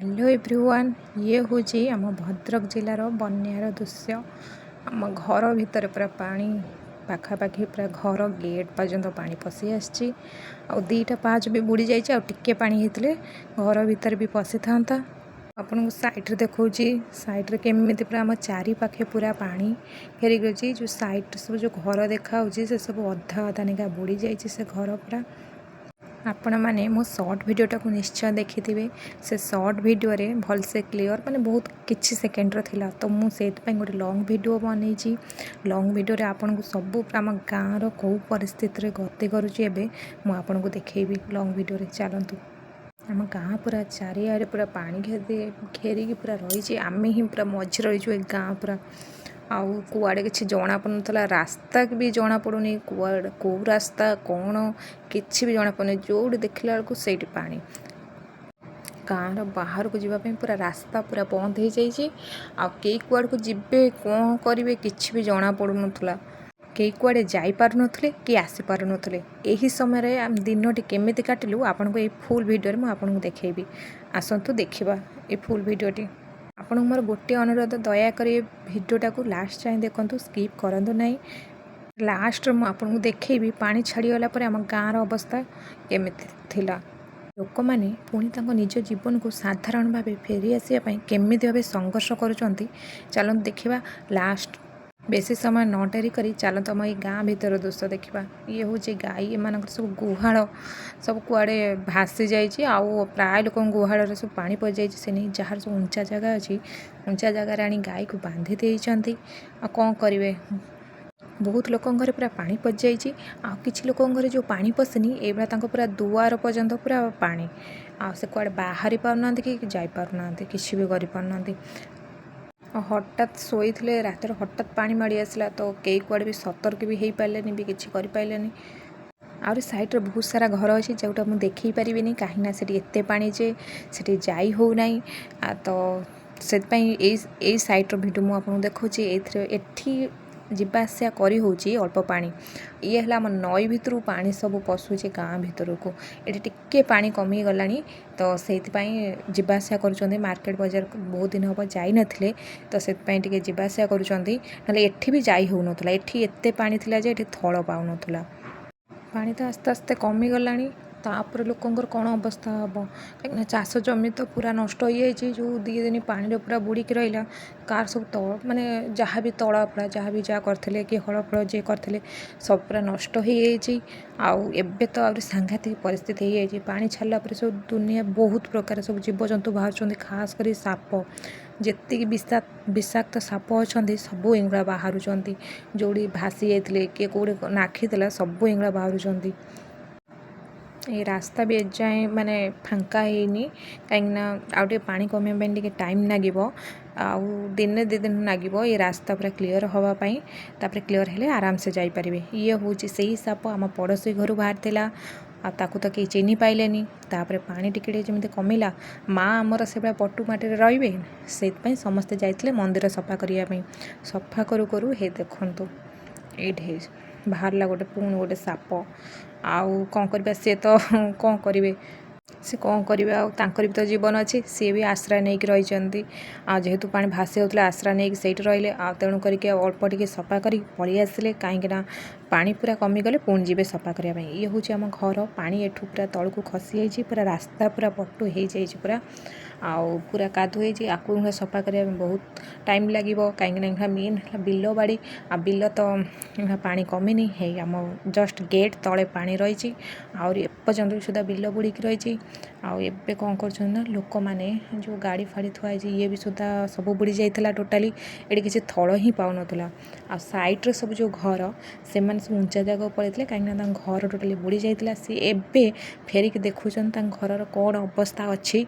Hello everyone, ଇଏ ହେଉଛି ଆମ ଭଦ୍ରକ ଜିଲ୍ଲାର ବନ୍ୟାର ଦୃଶ୍ୟ। ଆମ ଘର ଭିତରେ ପୁରା ପାଣି, ପାଖାପାଖି ପୁରା ଘର ଗେଟ୍ ପର୍ଯ୍ୟନ୍ତ ପାଣି ପଶି ଆସିଛି ଆଉ 2ଟା ପାହାଚ ବି ବୁଡ଼ି ଯାଇଛି। ଆଉ ଟିକେ ପାଣି ହେଇଥିଲେ ଘର ଭିତରେ ବି ପଶିଥାନ୍ତା। ଆପଣଙ୍କୁ ସାଇଡ଼୍ରେ ଦେଖାଉଛି, ସାଇଡ଼୍ରେ କେମିତି ପୁରା ଆମ ଚାରିପାଖେ ପୁରା ପାଣି ଘେରିକି ଅଛି। ଯେଉଁ ସାଇଡ଼୍ ସବୁ ଯେଉଁ ଘର ଦେଖାହେଉଛି, ସେ ସବୁ ଅଧା ଅଧା ନେଖା ବୁଡ଼ି ଯାଇଛି ସେ ଘର ପୁରା। ଆପଣମାନେ ମୋ ସର୍ଟ ଭିଡ଼ିଓଟାକୁ ନିଶ୍ଚୟ ଦେଖିଥିବେ। ସେ ସର୍ଟ ଭିଡ଼ିଓରେ ଭଲସେ କ୍ଲିଅର୍ ମାନେ ବହୁତ କିଛି ସେକେଣ୍ଡର ଥିଲା, ତ ମୁଁ ସେଇଥିପାଇଁ ଗୋଟେ ଲଙ୍ଗ୍ ଭିଡ଼ିଓ ବନେଇଛି। ଲଙ୍ଗ୍ ଭିଡ଼ିଓରେ ଆପଣଙ୍କୁ ସବୁ ଆମ ଗାଁର କେଉଁ ପରିସ୍ଥିତିରେ ଗତି କରୁଛି, ଏବେ ମୁଁ ଆପଣଙ୍କୁ ଦେଖେଇବି ଲଙ୍ଗ୍ ଭିଡ଼ିଓରେ। ଚାଲନ୍ତୁ। ଆମ ଗାଁ ପୁରା ଚାରିଆଡ଼େ ପୁରା ପାଣି ଘେରିକି ପୁରା ରହିଛି। ଆମେ ହିଁ ପୁରା ମଝିରେ ରହିଛୁ ଏ ଗାଁ ପୁରା। ଆଉ କୁଆଡ଼େ କିଛି ଜଣାପଡ଼ୁନଥିଲା, ରାସ୍ତା ବି ଜଣାପଡ଼ୁନି। କୁଆଡ଼େ କେଉଁ ରାସ୍ତା କ'ଣ, କିଛି ବି ଜଣାପଡ଼ୁନି। ଯେଉଁଠି ଦେଖିଲା ବେଳକୁ ସେଇଠି ପାଣି। ଗାଁର ବାହାରକୁ ଯିବା ପାଇଁ ପୁରା ରାସ୍ତା ପୁରା ବନ୍ଦ ହେଇଯାଇଛି। ଆଉ କେହି କୁଆଡ଼କୁ ଯିବେ, କ'ଣ କରିବେ, କିଛି ବି ଜଣାପଡ଼ୁନଥିଲା। କେହି କୁଆଡ଼େ ଯାଇପାରୁନଥିଲେ କି ଆସିପାରୁନଥିଲେ। ଏହି ସମୟରେ ଆମେ ଦିନଟି କେମିତି କାଟିଲୁ, ଆପଣଙ୍କୁ ଏଇ ଫୁଲ୍ ଭିଡ଼ିଓରେ ମୁଁ ଆପଣଙ୍କୁ ଦେଖେଇବି। ଆସନ୍ତୁ ଦେଖିବା ଏ ଫୁଲ୍ ଭିଡ଼ିଓଟି। ଆପଣଙ୍କୁ ମୋର ଗୋଟିଏ ଅନୁରୋଧ, ଦୟାକରି ଏ ଭିଡ଼ିଓଟାକୁ ଲାଷ୍ଟ ଯାଏଁ ଦେଖନ୍ତୁ, ସ୍କିପ୍ କରନ୍ତୁ ନାହିଁ। ଲାଷ୍ଟରେ ମୁଁ ଆପଣଙ୍କୁ ଦେଖେଇବି ପାଣି ଛାଡ଼ିଗଲା ପରେ ଆମ ଗାଁର ଅବସ୍ଥା କେମିତି ଥିଲା। ଲୋକମାନେ ପୁଣି ତାଙ୍କ ନିଜ ଜୀବନକୁ ସାଧାରଣ ଭାବେ ଫେରି ଆସିବା ପାଇଁ କେମିତି ଭାବେ ସଂଘର୍ଷ କରୁଛନ୍ତି, ଚାଲନ୍ତୁ ଦେଖିବା। ଲାଷ୍ଟ ବେଶୀ ସମୟ ନ ଡେରି କରି ଚାଲନ୍ତୁ, ଆମ ଏଇ ଗାଁ ଭିତର ଦୃଶ୍ୟ ଦେଖିବା। ଇଏ ହେଉଛି ଗାଈ ଏମାନଙ୍କର ସବୁ ଗୁହାଳ ସବୁ କୁଆଡ଼େ ଭାସି ଯାଇଛି। ଆଉ ପ୍ରାୟ ଲୋକଙ୍କ ଗୁହାଳରେ ସବୁ ପାଣି ପଶିଯାଇଛି। ସେ ନେଇ ଯାହାର ସବୁ ଉଞ୍ଚା ଜାଗା ଅଛି, ଉଞ୍ଚା ଜାଗାରେ ଆଣି ଗାଈକୁ ବାନ୍ଧି ଦେଇଛନ୍ତି। ଆଉ କ'ଣ କରିବେ? ବହୁତ ଲୋକଙ୍କ ଘରେ ପୁରା ପାଣି ପଶିଯାଇଛି। ଆଉ କିଛି ଲୋକଙ୍କ ଘରେ ଯେଉଁ ପାଣି ପଶିନି, ଏଇଭଳିଆ ତାଙ୍କ ପୁରା ଦୁଆର ପର୍ଯ୍ୟନ୍ତ ପୁରା ପାଣି। ଆଉ ସେ କୁଆଡ଼େ ବାହାରି ପାରୁନାହାନ୍ତି କି ଯାଇପାରୁନାହାନ୍ତି, କିଛି ବି କରିପାରୁନାହାନ୍ତି। ଆଉ ହଠାତ୍ ଶୋଇଥିଲେ, ରାତିରେ ହଠାତ୍ ପାଣି ମାଡ଼ି ଆସିଲା, ତ କେହି କୁଆଡ଼େ ବି ସତର୍କ ବି ହେଇପାରିଲେନି ବି, କିଛି କରିପାରିଲେନି। ଆହୁରି ସାଇଡ଼୍ରେ ବହୁତ ସାରା ଘର ଅଛି, ଯେଉଁଟା ମୁଁ ଦେଖେଇ ପାରିବିନି, କାହିଁକିନା ସେଠି ଏତେ ପାଣି ଯେ ସେଠି ଯାଇ ହେଉନାହିଁ। ତ ସେଥିପାଇଁ ଏଇ ସାଇଡ଼୍ର ଭିଡ଼ିଓ ମୁଁ ଆପଣଙ୍କୁ ଦେଖାଉଛି। ଏଇଥିରେ ଏଠି ଯିବା ଆସିବା କରି ହେଉଛି, ଅଳ୍ପ ପାଣି। ଇଏ ହେଲା ଆମ ନଈ ଭିତରୁ ପାଣି ସବୁ ପଶୁଛି ଗାଁ ଭିତରକୁ। ଏଠି ଟିକେ ପାଣି କମିଗଲାଣି, ତ ସେଇଥିପାଇଁ ଯିବା ଆସିବା କରୁଛନ୍ତି। ମାର୍କେଟ ବଜାର ବହୁତ ଦିନ ହେବ ଯାଇନଥିଲେ, ତ ସେଥିପାଇଁ ଟିକେ ଯିବା ଆସିବା କରୁଛନ୍ତି। ନହେଲେ ଏଠି ବି ଯାଇ ହେଉନଥିଲା। ଏଠି ଏତେ ପାଣି ଥିଲା ଯେ ଏଠି ଥଳ ପାଉନଥିଲା। ପାଣି ତ ଆସ୍ତେ ଆସ୍ତେ କମିଗଲାଣି, ତାପରେ ଲୋକଙ୍କର କ'ଣ ଅବସ୍ଥା ହେବ? କାହିଁକିନା ଚାଷ ଜମି ତ ପୁରା ନଷ୍ଟ ହେଇଯାଇଛି। ଯେଉଁ 2 ଦିନ ପାଣିରେ ପୁରା ବୁଡ଼ିକି ରହିଲା, କାହାର ସବୁ ତଳ ମାନେ ଯାହା ବି ତଳା ଫଳା ଯାହା ବି ଯାହା କରିଥିଲେ କି ହଳ ଫଳ ଯିଏ କରିଥିଲେ, ସବୁ ପୁରା ନଷ୍ଟ ହେଇଯାଇଛି। ଆଉ ଏବେ ତ ଆହୁରି ସାଂଘାତିକ ପରିସ୍ଥିତି ହେଇଯାଇଛି। ପାଣି ଛାଡ଼ିଲା ପରେ ସବୁ ଦୁନିଆ ବହୁତ ପ୍ରକାର ସବୁ ଜୀବଜନ୍ତୁ ବାହାରୁଛନ୍ତି, ଖାସ୍ କରି ସାପ। ଯେତିକି ବିଷାକ୍ତ ସାପ ଅଛନ୍ତି, ସବୁ ଏଇଗୁଡ଼ା ବାହାରୁଛନ୍ତି। ଯେଉଁଠି ଭାସି ଯାଇଥିଲେ, କିଏ କେଉଁଠି ନାଖିଥିଲା, ସବୁ ଏଇଗୁଡ଼ା ବାହାରୁଛନ୍ତି। ଏ ରାସ୍ତା ବି ଏଯାଏଁ ମାନେ ଫାଙ୍କା ହେଇନି, କାହିଁକିନା ଆଉ ଟିକେ ପାଣି କମିବା ପାଇଁ ଟିକେ ଟାଇମ୍ ଲାଗିବ। ଆଉ ଦିନେ 2 ଦିନ ଲାଗିବ ଏ ରାସ୍ତା ପୁରା କ୍ଲିଅର୍ ହେବା ପାଇଁ। ତାପରେ କ୍ଲିଅର୍ ହେଲେ ଆରାମସେ ଯାଇପାରିବେ। ଇଏ ହେଉଛି ସେଇ ସାପ, ଆମ ପଡ଼ୋଶୀ ଘରୁ ବାହାରିଥିଲା। ଆଉ ତାକୁ ତ କେହି ଚିହ୍ନି ପାଇଲେନି। ତାପରେ ପାଣି ଟିକେ ଟିକେ ଯେମିତି କମିଲା, ମା ଆମର ସେଭଳିଆ ପଟୁ ମାଟିରେ ରହିବେ? ସେଇଥିପାଇଁ ସମସ୍ତେ ଯାଇଥିଲେ ମନ୍ଦିର ସଫା କରିବା ପାଇଁ। ସଫା କରୁ କରୁ ହେ ଦେଖନ୍ତୁ, ଏଇଠି ବାହାରିଲା ଗୋଟେ ପୁଣି ଗୋଟେ ସାପ। ଆଉ କ'ଣ କରିବା? ସିଏ ତ କ'ଣ କରିବେ? ସେ କ'ଣ କରିବେ? ଆଉ ତାଙ୍କର ବି ତ ଜୀବନ ଅଛି। ସିଏ ବି ଆଶ୍ରୟ ନେଇକି ରହିଛନ୍ତି। ଆଉ ଯେହେତୁ ପାଣି ଭାସି ଯାଉଥିଲା, ଆଶ୍ରୟ ନେଇକି ସେଇଠି ରହିଲେ। ଆଉ ତେଣୁ କରିକି ଆଉ ଅଳ୍ପ ଟିକେ ସଫା କରିକି ପଳେଇ ଆସିଲେ, କାହିଁକିନା ପାଣି ପୁରା କମିଗଲେ ପୁଣି ଯିବେ ସଫା କରିବା ପାଇଁ। ଇଏ ହେଉଛି ଆମ ଘର। ପାଣି ଏଠୁ ପୁରା ତଳକୁ ଖସି ଯାଇଛି, ପୁରା ରାସ୍ତା ପୁରା ପଟୁ ହେଇଯାଇଛି ପୁରା, ଆଉ ପୁରା କାଦୁଅ ହେଇଛି। ଆକୁ ସଫା କରିବା ପାଇଁ ବହୁତ ଟାଇମ୍ ଲାଗିବ, କାହିଁକିନା ଏହା ମେନ୍ ହେଲା ବିଲ ବାଡ଼ି। ଆଉ ବିଲ ତ ପାଣି କମିନି। ହେଇ ଆମ ଜଷ୍ଟ ଗେଟ୍ ତଳେ ପାଣି ରହିଛି। ଆହୁରି ଏପର୍ଯ୍ୟନ୍ତ ବି ସୁଦ୍ଧା ବିଲ ବୁଡ଼ିକି ରହିଛି। ଆଉ ଏବେ କ'ଣ କରୁଛନ୍ତି ନା, ଲୋକମାନେ ଯେଉଁ ଗାଡ଼ି ଫାଡ଼ି ଥୁଆ ହେଇଛି, ଇଏ ବି ସୁଦ୍ଧା ସବୁ ବୁଡ଼ି ଯାଇଥିଲା ଟୋଟାଲି। ଏଠି କିଛି ଥଳ ହିଁ ପାଉନଥିଲା। ଆଉ ସାଇଡ଼୍ରେ ସବୁ ଯେଉଁ ଘର, ସେମାନେ ସବୁ ଉଞ୍ଚା ଜାଗାକୁ ପଳେଇଥିଲେ, କାହିଁକିନା ତାଙ୍କ ଘର ଟୋଟାଲି ବୁଡ଼ି ଯାଇଥିଲା। ସିଏ ଏବେ ଫେରିକି ଦେଖୁଛନ୍ତି ତାଙ୍କ ଘରର କ'ଣ ଅବସ୍ଥା ଅଛି,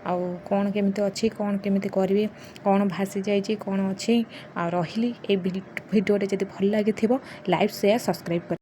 ଆଉ କ'ଣ କେମିତି ଅଛି, କ'ଣ କେମିତି କରିବେ, କ'ଣ ଭାସି ଯାଇଛି, କ'ଣ ଅଛି। ଆଉ ରହିଲି, ଏଇ ଭିଡ଼ିଓଟି ଯଦି ଭଲ ଲାଗିଥିବ, ଲାଇକ୍, ସେୟାର, ସବସ୍କ୍ରାଇବ୍ କରିବେ।